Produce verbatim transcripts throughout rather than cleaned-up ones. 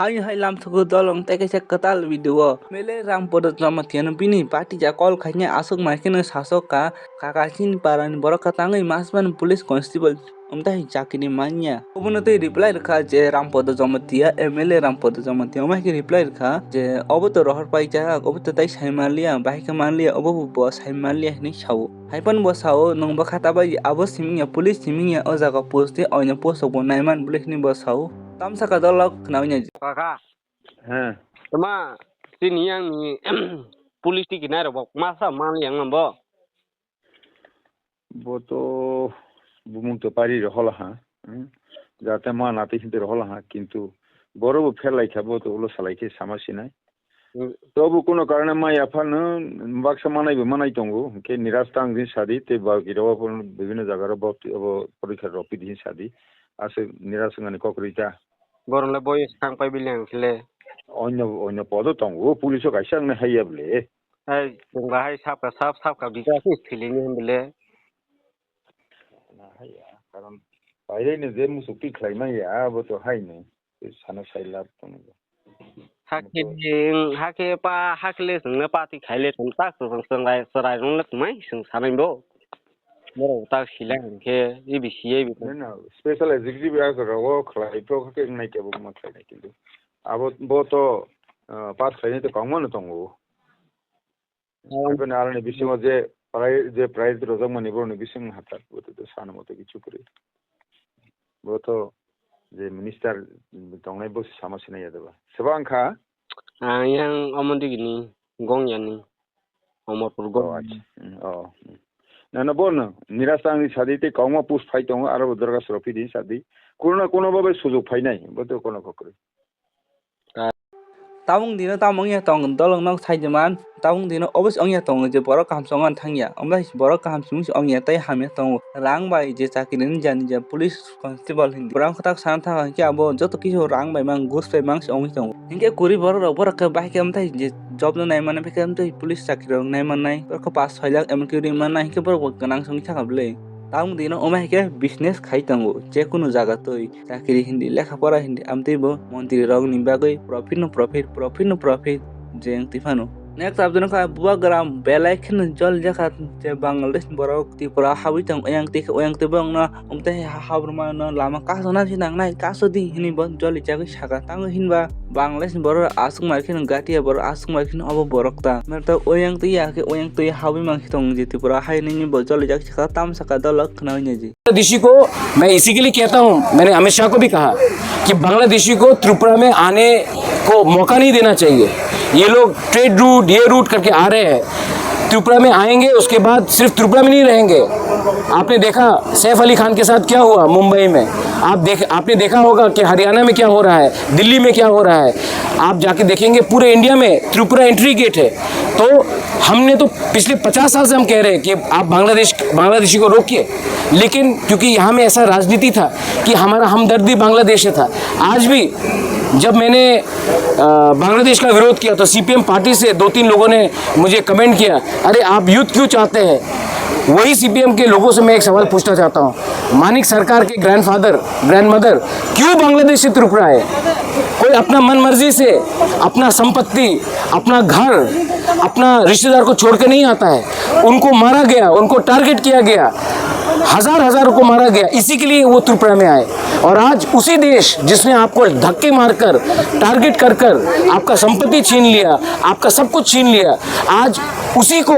Hai hai lamsuku dolong tei kaisa kwtal video o M L A Rampada Jamatia no bini party ja call khaina aswk mai kheno sasok ka kaka chini para ni borok kwtangwi masman police constable omtai chakiri manya. Obono tei reply rwkha je Rampada Jamatia, M L A Rampada Jamatia omo hai khe reply rwkha je obo to rohor paijak, obo to tai sai manliya, bahai khe manliya, obo bo sai manliya hinwi sao. Haiphano bo sao, nwng bwkha ta bai abo siming ya, police siming ya, o jaga post tei oino post rok bo naiman bwlwi hinwi bo sao. Tamsaka dolok khnaui nai. Kaka. He. Tama, tini yang ni police tiki nai rok bok masa man yang bo. Bo to bumung to pari rok hola ha. Hmm. Jate ma nati hinti rok hola ha, kintu boro bo phelai kha, bo to ulo salai khe sama sinai. Hmm. To bo kuno karone ma yaphano baksa manai bo manai tongo, hwnkhe niras tang din sadi, tei ba giro bo bibhinno jaga ro bo, bo porikha rok pidi hin sadi. Aswk niras wngani kok rwi ta. Borok le boyes thang pai bile ang khe le. Onyo, onyo podo tongo, police o kaisa wngna haiya bole. Hai, chwng bahai sapka sap, sapka bikha se thwilini hwn bole. Na haiya, karon paireno je musuk twi khlai manya, abo to haino, tei sano sai lab tongo. Hakhe, hakhe pa, hakhe le chwngno pati khaile chwng tak chwng chwng rai, chwrai rwng le tongmai chwng sanai bo. Borok tak sila hinkhe, ibi siya ibi. No, no, special executive ya rogo khlai pro khe nai kebo ma khlai nai kintu. Abo bo to, ah, pass khlainai to kwbangma no tongo. Aboni aroni bisingo je prai-, je prize rojak mani boroni bising hathar bo to sana moto kichu kwrwi. Bo to je minister tongnai bo sama sinai ya deba. Seba wngkha? Ang yang omo digini, gong yani, Omorpur gong. Oh, acha. Hmm, oh, hmm. Na, na, bo no, nirasa ang sadi tei kwbangma post phai tongo, aro bo dorga soro pidi sadi. Kuno na kuno babai sujok phainai, bo to kono kokrwi. Tabuk dino tamo wngya tong, dolong nok sai de man, tabuk dino obos wngya tongo je borok kaham chongma thangya, omo hai borok kaham chumui se wngya tei hamya tongo. Rang bai je chakiri ni jani je police constable hindi. Borok kwtak sana thang khe abo joto kisa rang bai mang, gus bai mang se wngwi tongo. Hinkhe kwrwi borok rok borok khe bahai khe amtai je job no nai mano, bahai khe amtai police chakiri rok nai mannai, borok khe pass soi lakh emonki rwi mannai, hinkhe borok bo gwnang se wngwi thangkha bwle. Tabuk dino omo hai khe business khai tongo, je kunu jaga twi. Chakiri hindi, lekha pora hindi, amtwi bo montri rok ni bagwi profit no profit, profit no profit, je wng twi phano. Next abdino kha bubagram belai kheno jol jakha je Bangladesh ni borok Tripura habwi tong, oyang twi, oyang twi borok no umtwi ha, habruma no lama kaso na si nang nai, kaso di hinwi bo joli jagwi saka. Tango hinba Bangladesh ni borok aswk mai kheno gatia borok aswk mai kheno obo borok ta. Merta oyang twi ya khe oyang twi habwi mang si tong je Tripura hai nini bo joli jak saka tam saka dolok khna oi nai ji. Bangladeshi को मैं इसी के लिए कहता हूँ, मैंने अमित शाह को भी कहा कि बांग्लादेशी को त्रिपुरा में आने को मौका नहीं देना चाहिए। ये लोग ट्रेड रूट, ये रूट करके आ रहे हैं, त्रिपुरा में आएंगे, उसके बाद सिर्फ त्रिपुरा में नहीं रहेंगे। आपने देखा सैफ अली खान के साथ क्या हुआ मुंबई में, आप देख, आपने देखा होगा कि हरियाणा में क्या हो रहा है, दिल्ली में क्या हो रहा है। आप जाके देखेंगे, पूरे इंडिया में त्रिपुरा एंट्री गेट है। तो हमने तो पिछले पचास साल से हम कह रहे हैं कि आप बांग्लादेश, बांग्लादेशी को रोकिए, लेकिन क्योंकि यहाँ में ऐसा राजनीति था कि हमारा हमदर्दी बांग्लादेश से था। आज भी जब मैंने, अ, बांग्लादेश का विरोध किया तो सीपीएम पार्टी से दो तीन लोगों ने मुझे कमेंट किया, "अरे, आप युद्ध क्यों चाहते हैं?" वही सीपीएम के लोगों से मैं एक सवाल पूछना चाहता हूँ, मानिक सरकार के ग्रैंडफादर, ग्रैंडमदर क्यों बांग्लादेश से त्रिपुरा आए? कोई अपना मनमर्जी से अपना संपत्ति, अपना घर, अपना रिश्तेदार को छोड़ के नहीं आता है। उनको मारा गया, उनको टारगेट किया गया, हजार हजारों को मारा गया, इसी के लिए वो त्रिपुरा में आए। और आज उसी देश जिसने आपको धक्के मारकर टारगेट कर कर आपका संपत्ति छीन लिया, आपका सब कुछ छीन लिया, आज उसी को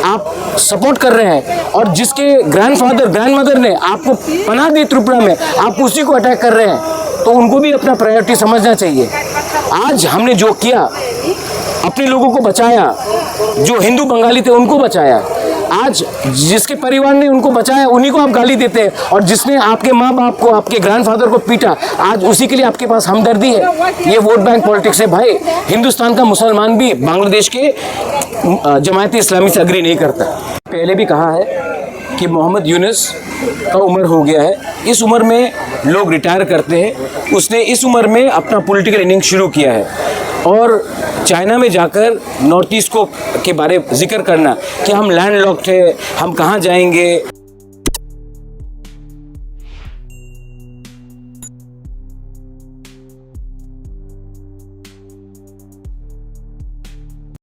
आप सपोर्ट कर रहे हैं। और जिसके ग्रैंडफादर, ग्रैंडमदर ने आपको पनाह दी त्रिपुरा में, आप उसी को अटैक कर रहे हैं, तो उनको भी अपना प्रायोरिटी समझना चाहिए। आज हमने जो किया, अपने लोगों को बचाया, जो हिंदू बंगाली थे उनको बचाया। आज जिसके परिवार ने उनको बचाया, उन्हीं को आप गाली देते हैं, और जिसने आपके माँ बाप को, आपके ग्रैंडफादर को पीटा, आज उसी के लिए आपके पास हमदर्दी है। ये वोट बैंक पॉलिटिक्स है भाई। हिंदुस्तान का मुसलमान भी बांग्लादेश के, अ, जमायत इस्लामी से एग्री नहीं करता। पहले भी कहा है कि मोहम्मद यूनुस का उम्र हो गया है, इस उम्र में लोग रिटायर करते हैं। उसने इस उम्र में अपना पॉलिटिकल इनिंग शुरू किया है और चाइना में जाकर नॉर्थ ईस्ट को, के बारे जिक्र करना कि हम लैंडलॉक्ड है, हम कहाँ जाएंगे।